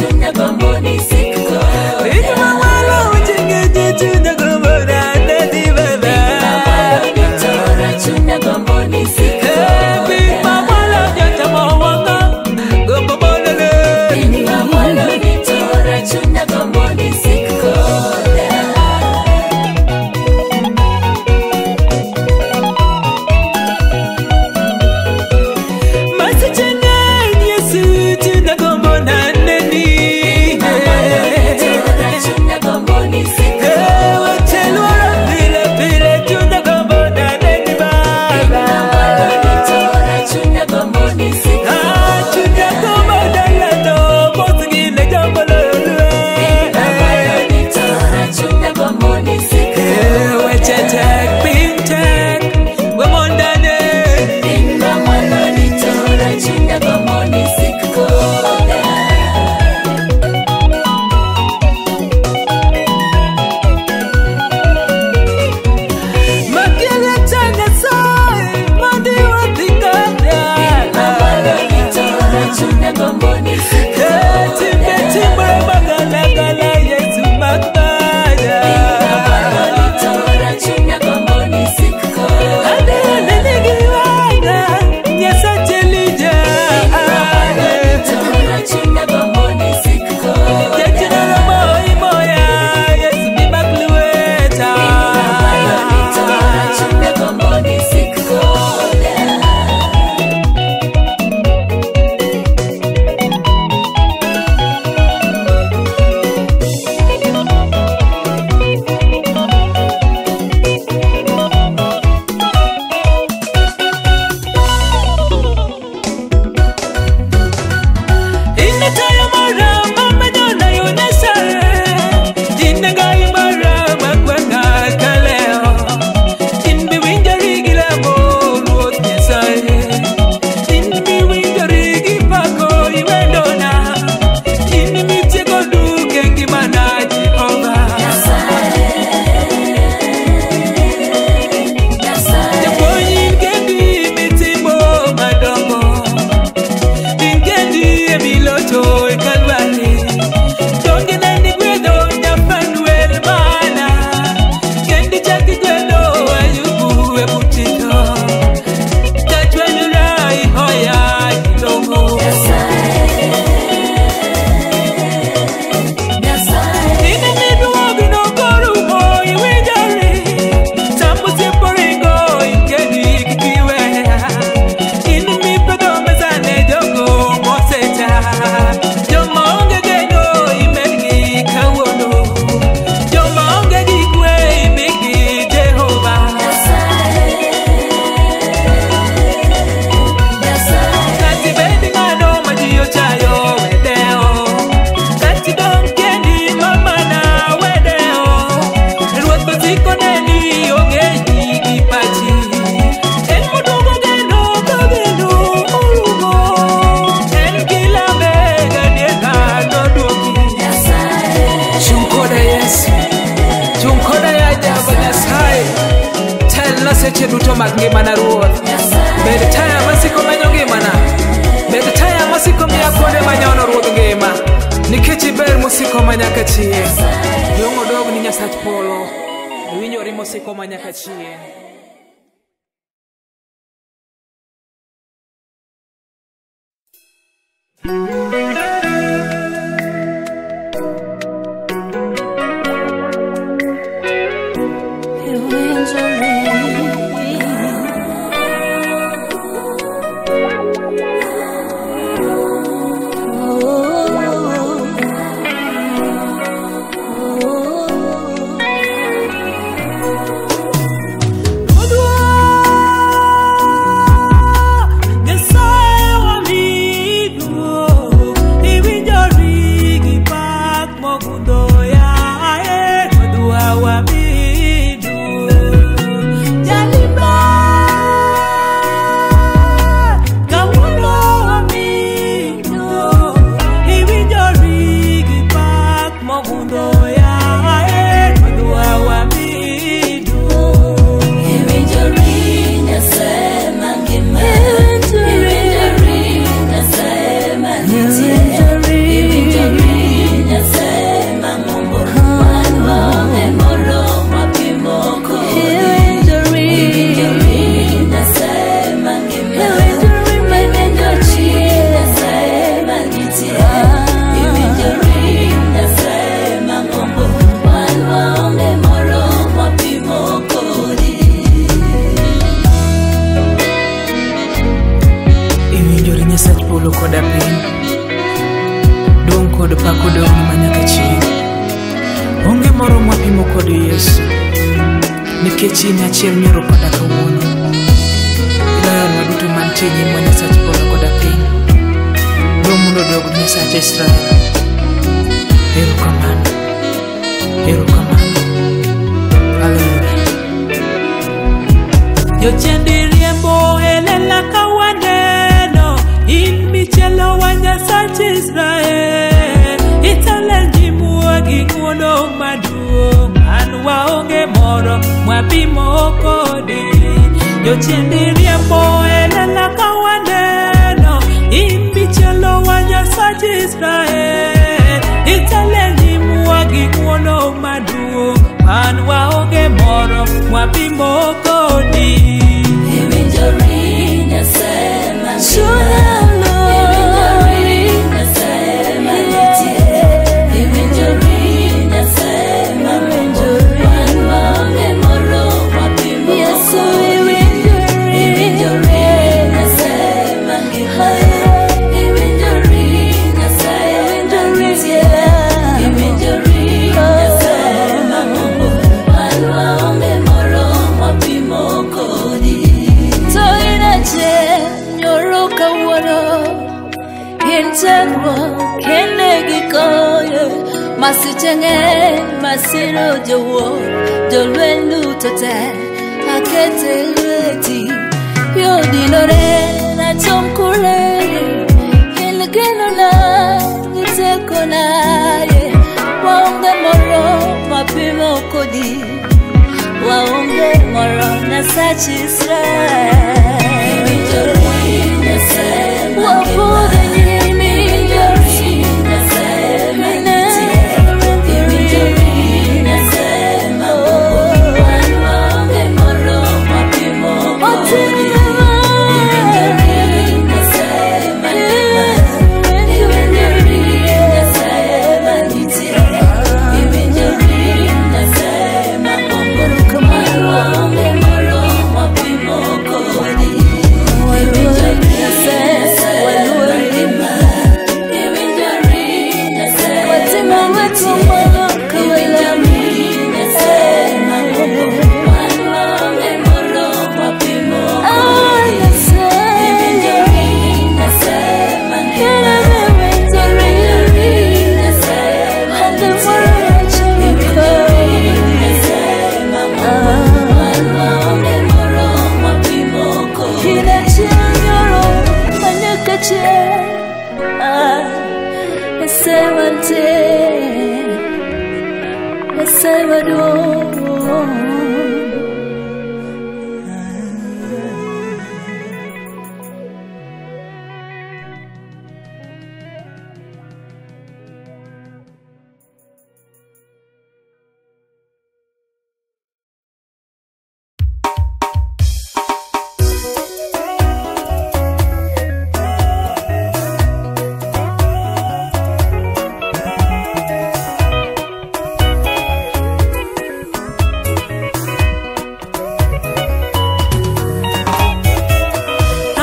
Chunya gombo ni sik koda. Piny mamalo oting'e chunya gombo naneni baba. Piny mamalo ni tora, chunya gombo ni sik koda. Piny mamalo jochamo wang'a gombo molole. Piny mamalo ni tora, chunya gombo ni sik koda. Masiche ng'eny Yesu chunya gombo naneni. Tora, chunya gombo ni sik koda. Weche luoro pile pile chunya gombo naneni baba. Tora, chunya gombo ni sik Ah, chunya gombo dalano mos gi ne jombo lolwe. Tora, chunya gombo ni sik Weche tek piny tek we mondo aneni. Piny mamalo ni tora, chunya gombo ni sik koda. Makiele cha Nyasaye mondo iwuothi koda. Mamalo ni tora, chunya gombo ni sik Timbe timbe magalagala Yesu makmaya. Mamalo ni tora, chunya gombo ni sik koda. Adhi neni gi wang'a Nyasache lija. Mamalo ni tora, chunya gombo ni sik koda. Jachien oromo imoya Yesu bi mak lweta. Mamalo ni tora, chunya gombo ni sik koda. Inetayo mara mamenyona yo Nyasaye. Inengai mara magwenga kaleo. In biwinjori gi lamo Ruoth Nyasaye. In biwinjori gi pako iwendona. In mitieko duk e ngimana Jehova. Japuonj in kendi mitimo madongo. In kendi emilocho e Kalwari. Donge ne nigwedho Nyafanuel mana. Kendi chak igwedho Ayubu e butito. Kachwanyora ihoya ilong'o. In emiduogno korumo iwinjori. Samosiepo ringo in kendi kik iweya. In mipedho mesa ne jogo mosecha. Joma onge geno imedgi kawuono. Joma onge gi kwe imigi Jehova. Kati bed ng'ano ma ji ochayo wedewo. Kati dong' kendi mamana wedewo. Ruoth osiko neni ong'eyi gi pachi. En moduogo geno ka geno orumo. En kilame gadiera noduoki. Chung' koda Yesu, chung' koda ya Jehova Nyasaye. Telna seche duto mag ngimana Ruoth. Bed taya masiko menyo ngimana. Bed taya masiko miya kuonde manyono Ruodh ngima. Nikech iber mosiko manyaka chieng'. Duong' odog ni Nyasach polo. Iwinjori mosiko manyaka chieng'. Nyasaye wamiduo. Kod pak odogni manyaka chieng'. Onge moro mwapimo kod Yesu, nikech in achiel nyoro koda kawuono. Iloyonwa duto mantie e nyimwa Nyasach polo koda piny. Duong' mondo odog Nyasach Israel. Erokamano. Erokamano. Hallelujah. Jochiende riembo e lela ka waneno, in michelo wa Nyasach Israel. Italo nyimwa gi ng'wono maduong', an waonge moro mwapimo kodi. Jochiende riembo e lela ka waneno, in michelo wa Nyasach Israel. Italo nyimwa gi ng'wono maduong', an waonge moro mwapimo kodi. Iwinjori Nyasaye mangima, iwinjori Nyasaye manitie, iwinjori Nyasaye mamongo, wan waonge moro mwapimo kodi. Iwinjori Nyasaye mangima, iwinjori Nyasaye manitie, iwinjori Nyasaye mamongo, wan waonge moro mwapimo kodi. Nyoro kawuono in terruok kende gi koyo masiche ng'eny masiro jowuoth jolweny duto te akete lweti yodinore nachom kulere in genona gi tekona ye waonge moro mapimo kodi waonge moro Nyasach Israel. Iwinjori Nyasaye mangima, iwinjori Nyasaye manitie, iwinjori Nyasaye mamongo, wan waonge moro mwapimo kodi. Iwinjori Nyasaye mangima, iwinjori Nyasaye manitie, iwinjori Nyasaye mamongo, wan waonge moro mwapimo kodi. Iwinjori Nyasaye mangima, iwinjori Nyasaye manitie, iwinjori Nyasaye mamongo, wan waonge moro mwapimo kodi. Iwinjori Nyasaye mangima, iwinjori Nyasaye manitie, iwinjori Nyasaye mamongo, wan waonge moro mwapimo kodi.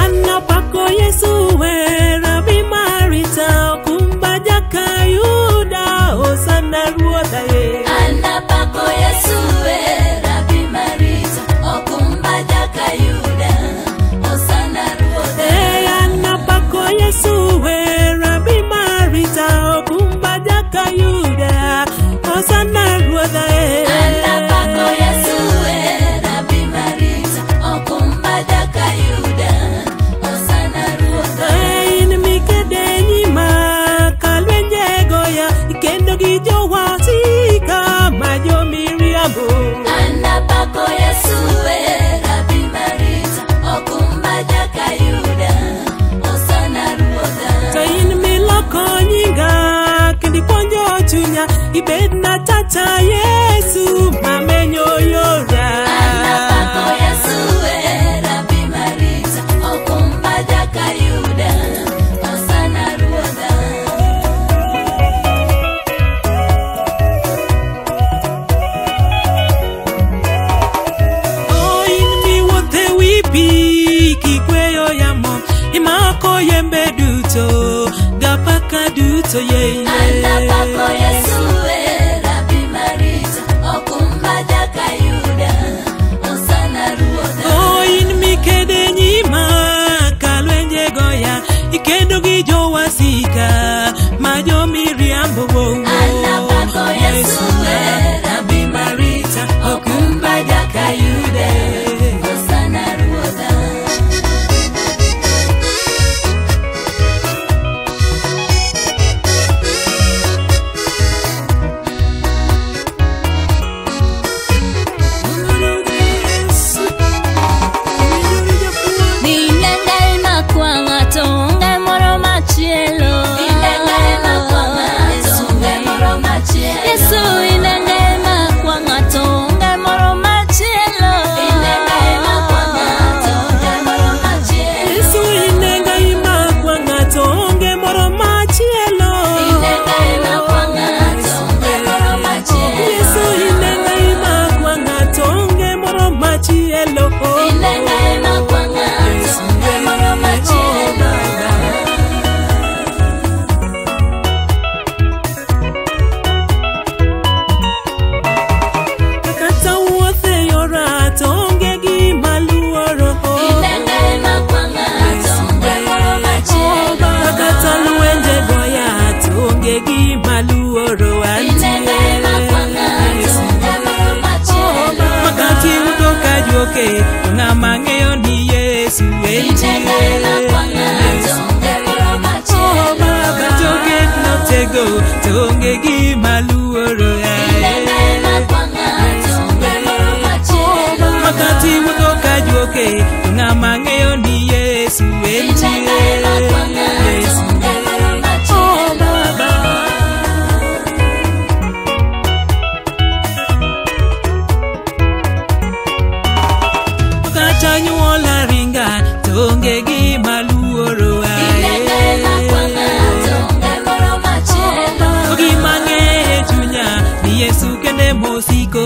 Anapako Yesu wera bimarita okumba jakayuda osana ruodha ye. Anapako Yesu Rabi Marita, okumba jakayuda, osana ruodha. Eh, anapako Yesu wera bimarita okumba jakayuda osana ruodha ye. Anapako Yesu Rabi Marita, okumba jakayuda, osana ruodha. Eh, in mikede nyima kalwenje goya kendo gi jowasika ma jomiriambo. Anapako Yesu Rabi Marita, okumba jakayuda, osana ruodha. To in miloko nyinga kendo ipuonjo chunya ibed na tata Yesu mamenyo yora. Anapako Yesu Rabi Marita, okumba jakayuda, osana ruodha. Oh, in miwuothe wi pi kikweyo yamo imako yembe duto gapaka duto. ng'ato yeye. Anapako Yesu Rabi Marita okumba jakayuda Osana ruodha. Oh in mikede nyima kalwenje goya ikedo gi jowasika ma jomiriambo. Anapako Yesu Rabi Marita okumba jakayuda Osana ruodha. Ng'ama ng'eyo ni Yesu entie. Kata oket notego to onge gima luoro. Wakati wuotho ka juoke to ng'ama ng'eyo ni Yesu entie. Nyuola ringa to onge gima luoro. Gima ng'eyo e chunya ni Yesu kende mosiko.